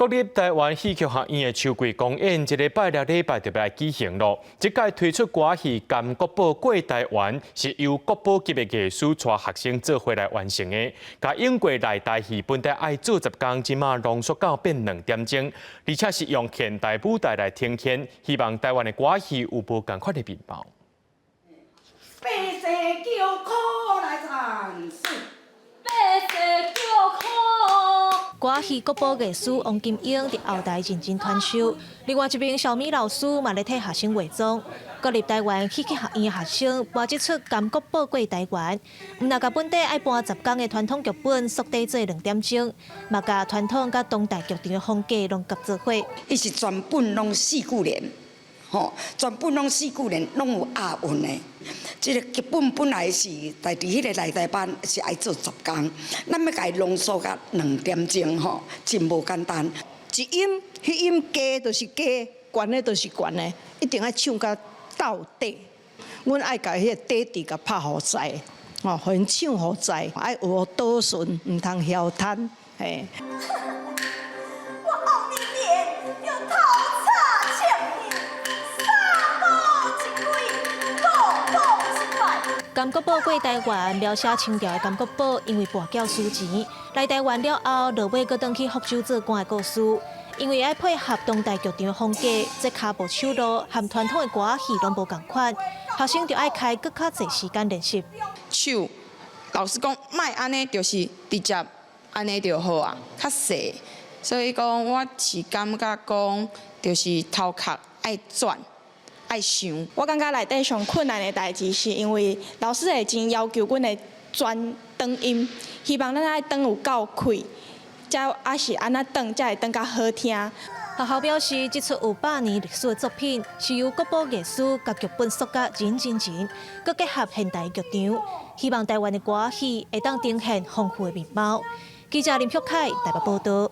國立臺灣戲曲學院的秋季公演，這个拜六禮拜就欲來舉行囉。這屆推出歌戲《甘國寶過臺灣》，是由國寶級的藝師帶學生做伙來完成的。共英國內台戲本來愛做10工，這馬濃縮到變2點鐘，而且是用現代舞台來呈現，希望臺灣的歌戲有無仝款的面貌。百姓叫苦來讚水，百姓叫苦。歌戲國寶藝師王金英佇後台認真傳授，另外一邊小米老師嘛咧替學生化妝。國立臺灣戲曲學院學生搬這齣《甘國寶過臺灣》，毋但共本底愛搬10工的傳統劇本縮短做2點鐘，嘛共傳統佮當代劇場的風格攏結做伙。伊是全本攏四句聯，吼，全本攏四句聯，攏有押韻的。這个劇本本來是在佇彼个內台班是愛做十工，咱欲共伊濃縮甲2點鐘吼，真無簡單。一音，彼音低就是低，懸的就是懸的，一定愛唱甲到底。阮愛共彼个底佇共拍予知，吼，予𪜶唱予知，愛學倒順，毋通囂貪，嘿。我後年又頭插千年，三步一跪，五步一拜。甘國寶過臺灣描寫清朝的甘國寶，因為跋筊輸錢，來臺灣了後，落尾閣轉去福州做官的故事。因為愛配合當代劇場的風格，這跤步手路和傳統的歌戲攏無仝款，學生就愛開閣較濟時間練習。手，老師講莫按呢，就是直接按呢就好啊，較細。所以講，我是感覺講，就是頭殼愛轉。愛想，我感覺內底上困難的代誌，是因為老師會真要求阮的轉長音，希望咱愛轉有夠氣，才抑是按怎轉才會轉較好聽。學校表示，這齣有100年歷史的作品，是由國寶藝師共劇本塑甲真真真，閣結合現代劇場，希望臺灣的歌戲會當呈現豐富的面貌。記者林旭凱台北報道。